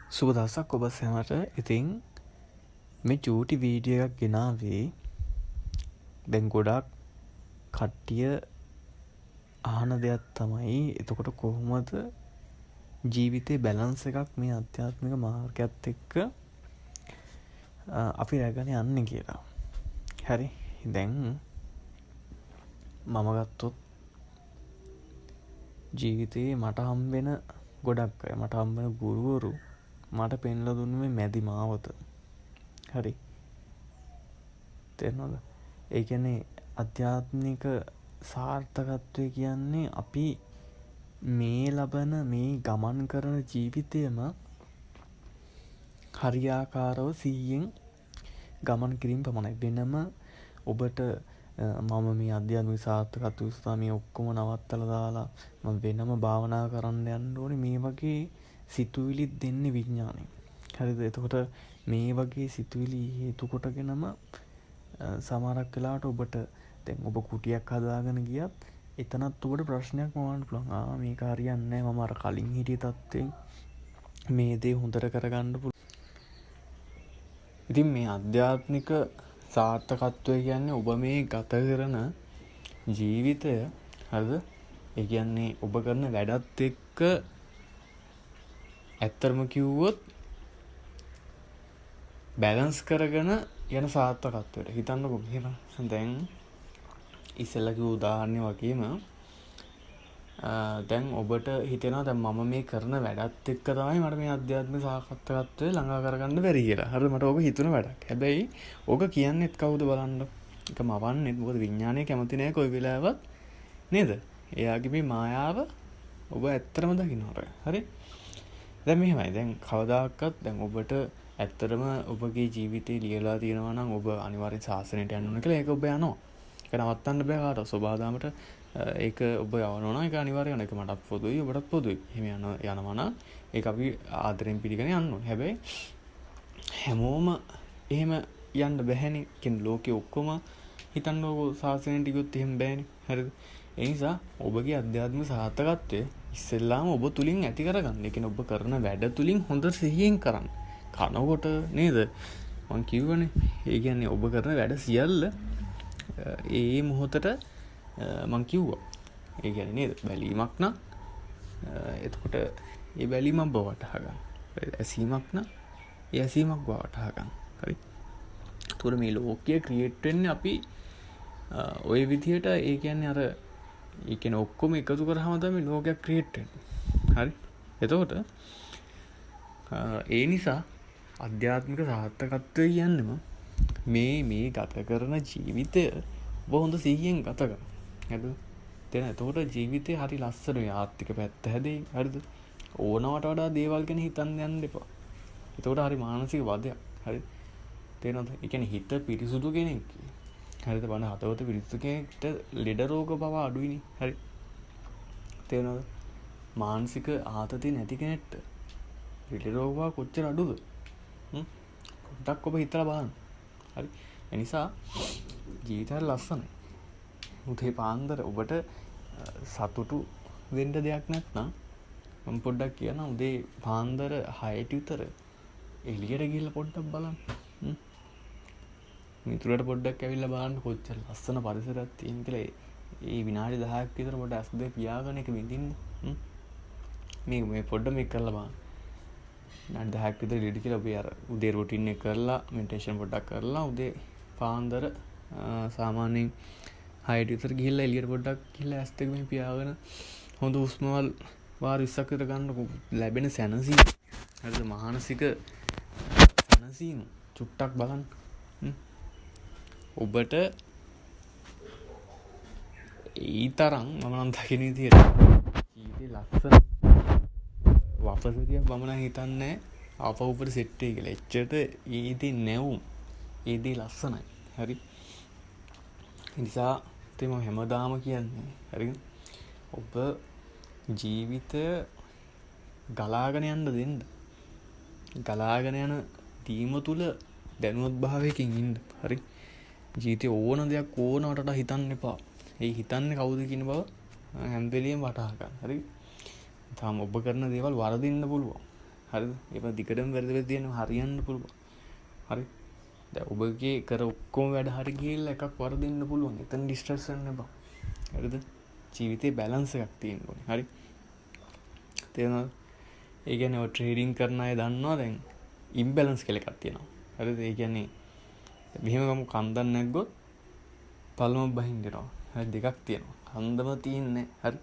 සුබ දවසක් ඔබ සැමට. ඉතින් මේ චූටි වීඩියෝ එකක් ගෙනාවේ දැන් ගොඩක් කට්ටිය අහන දෙයක් තමයි, එතකොට කොහොමද ජීවිතේ බැලන්ස් එකක් මේ ආධ්‍යාත්මික මාර්ගයත් එක්ක අපි රැගෙන යන්නේ කියලා. හරි, දැන් මම ගත්තොත් ජීවිතේ මට හම්බෙන ගොඩක් අය, මට හම්බෙන ගුරුවරු මට පෙන්ලා දුන්නේ මේ මැදි මාවත. හරි, තේරෙනවද? ඒ කියන්නේ ආධ්‍යාත්මික සාර්ථකත්වය කියන්නේ අපි මේ ලබන මේ ගමන් කරන ජීවිතයම හරියාකාරව සිහියෙන් ගමන් කිරීම පමණයි. වෙනම ඔබට මම මේ ආධ්‍යාත්මික සාර්ථකත්වය සඳහා මේ ඔක්කොම නවත්තලා දාලා මම වෙනම භාවනා කරන්න යන්න ඕනේ, මේ වගේ සිතුවිලි දෙන්නේ විඥානය. හරිද? එතකොට මේ වගේ සිතුවිලි හේතු කොටගෙනම සමහරක් වෙලාවට ඔබට දැන් ඔබ කුටියක් හදාගෙන ගියත් එතනත් ඔබට ප්‍රශ්නයක් මවන්න පුළුවන්. ආ මේක හරියන්නේ නැහැ, මම අර කලින් හිටිය තත්ත්වෙන් මේ දේ හොඳට කරගන්න පුළුවන්. ඉතින් මේ ආධ්‍යාත්මික සාර්ථකත්වය කියන්නේ ඔබ මේ ගත කරන ජීවිතය, හරිද? ඒ කියන්නේ ඔබ කරන වැඩත් එක්ක ඇත්තටම කිව්වොත් බැලන්ස් කරගෙන යන සාර්ථකත්වයට. හිතන්නකෝ මෙහෙම. දැන් ඉස්සෙල්ලා කිව්ව උදාහරණය වගේම දැන් ඔබට හිතෙනවා දැන් මම මේ කරන වැඩත් එක්ක තමයි මට මේ ආධ්‍යාත්මික සාර්ථකත්වය ළඟා කරගන්න බැරි කියලා. හරිද? මට ඕක හිතුණ වැඩක්. හැබැයි ඕක කියන්නෙත් කවුද බලන්න. ඒක මවන්නෙත්. මොකද විඥානය කැමති නෑ කොයි වෙලාවත් නේද? එයාගේ මේ මායාව ඔබ ඇත්තටම දකින්නට. හරි? දැන් මෙහෙමයි. දැන් කවදාකවත් දැන් ඔබට ඇත්තටම ඔබගේ ජීවිතේ ලියලා තියෙනවා නම් ඔබ අනිවාර්යෙන් ශාසනයට යන්න ඕන කියලා, ඒක ඔබ යනවා. ඒක නවත්තන්න බෑ කාටවත්. සෝබාදාමට ඒක ඔබ යවනවා නම් ඒක අනිවාර්යයෙන් යනවා. ඒක මටත් පොදුයි, ඔබටත් පොදුයි. එහෙම යනවා නම් ඒක අපි ආදරෙන් පිළිගෙන යන්න ඕනේ. හැබැයි හැමෝම එහෙම යන්න බැහැනේ. කියන්නේ ලෝකෙ ඔක්කොම හිතන්නකෝ ශාසනයට ගියොත් එහෙම බෑනේ. හරිද? ඒ නිසා ඔබගේ අධ්‍යාත්මික සාර්ථකත්වය ඉස්සෙල්ලාම ඔබ තුලින් ඇති කරගන්න. ඒ කියන්නේ ඔබ කරන වැඩ තුලින් හොඳ සිහියෙන් කරන්න. කනකොට නේද? මං කිව්වනේ. ඒ කියන්නේ ඔබ කරන වැඩ සියල්ල ඒ මොහොතට මං කිව්වා. ඒ කියන්නේ නේද? බැලීමක් නම් එතකොට ඒ බැලීමක් බව වටහා ගන්න. ඇසීමක් නම් ඒ ඇසීමක් බව වටහා ගන්න. හරි. එතකොට මේ ලෝකය ක්‍රියේට් වෙන්නේ අපි ඔය විදිහට, ඒ කියන්නේ අර ඒ කියන්නේ ඔක්කොම එකතු කරාම තමයි ලෝකයක් ක්‍රියේට් වෙන්නේ. හරි. එතකොට ඒ නිසා ආධ්‍යාත්මික සාර්ථකත්වය කියන්නේම මේ මේ ගත කරන ජීවිතය ඔබ හොඳ සිහියෙන් ගත කරන. හරිද? තේරෙනවද? එතකොට ජීවිතේ හරි ලස්සන වෙයි. ආර්ථික පැත්ත හැදෙයි. හරිද? ඕනවට වඩා දේවල් ගැන හිතන්න යන්න එපා. එතකොට හරි මානසික වදයක්. හරි. තේරෙනවද? ඒ කියන්නේ හිත පිරිසුදු කෙනෙක්. හරිද? බණ හදවත පිරිසුදු කෙනෙක්ට ලෙඩ රෝග පවා අඩුයිනේ. හරි. තේරෙනවද? මානසික ආතතිය නැති කෙනෙක්ට ලෙඩ රෝග පවා කොච්චර අඩුද? පොඩ්ඩක් ඔබ හිතලා බලන්න. හරි. ඒ නිසා ජීවිතය හරි ලස්සනයි. උදේ පාන්දර ඔබට සතුටු වෙන්න දෙයක් නැත්නම් මම පොඩ්ඩක් කියනවා, උදේ පාන්දර 6ට විතර එළියට ගිහලා පොඩ්ඩක් බලන්න. මිතුරට පොඩ්ඩක් ඇවිල්ලා බලන්න කොච්චර ලස්සන පරිසරයක් තියෙන කියලා. ඒ විනාඩි 10ක් විතර පොඩ්ඩක් ඇස් දෙක පියාගෙන ඒක විඳින්න. මේ පොඩ්ඩක් මේක කරලා බලන්න. විනාඩි 10ක් විතර එළියට ගිහලා ඔබේ අර උදේ රූටින් එක කරලා මෙඩිටේෂන් පොඩ්ඩක් කරලා උදේ පාන්දර සාමාන්‍යයෙන් 6ට විතර ගිහිල්ලා එළියට පොඩ්ඩක් ගිහිල්ලා ඇස් දෙක මෙහෙම පියාගෙන හොඳ හුස්මවල් වාර 20ක් විතර ගන්නකො ලැබෙන සැනසීම. හරිද? මානසික සැනසීම චුට්ටක් බලන්න. ඔබට ඒ තරම් මම නම් දකින විදියට ජීවිතේ ලස්සන වපසරියක් මම නම් හිතන්නේ ආපහු ඔබට සෙට් වෙයි කියලා. එච්චරට ඒ දේ නැවුම්, ඒ දේ ලස්සනයි. හරි. ඒ නිසා ඉතින් මම හැමදාම කියන්නේ, හරි, ඔබ ජීවිතය ගලාගෙන යන්න දෙන්න. ගලාගෙන යන දීම තුල දැනුවත් භාවයකින් ඉන්න. හරි. ජීවිතේ ඕන දෙයක් ඕනවට වඩා හිතන්න එපා. ඒ හිතන්නේ කවුද කියන බව හැම වෙලෙම වටහා ගන්න. හරි. තාම ඔබ කරන දේවල් වරදින්න පුළුවන්. හරිද? ඒවා දිගටම වැරදි වැරදි තියෙනවා හරියන්න පුළුවන්. හරි. දැන් ඔබගේ කර ඔක්කොම වැඩ හරි ගිහිල්ලා එකක් වරදින්න පුළුවන්. එතන ඩිස්ට්‍රෙස් වෙන්න එපා. හරිද? ජීවිතේ බැලන්ස් එකක් තියෙන්න ඕනේ. හරි. තේරෙනවද? ඒ කියන්නේ ඔය ට්‍රේඩින් කරන අය දන්නවා දැන් ඉම්බැලන්ස් කියලා එකක් තියෙනවා. හරිද? ඒ කියන්නේ මෙහෙම ගමු කන්දක් නැග්ගොත් පළම බහින්න වෙනවා. හරි, දෙකක් තියෙනවා. කන්දම තියෙන්නේ. හරි.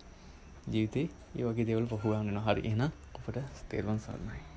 ජීවිතේ ඒ වගේ දේවල් පහු ගන්න වෙනවා. හරි. එහෙනම් ඔබට තේරුවන් සරණයි.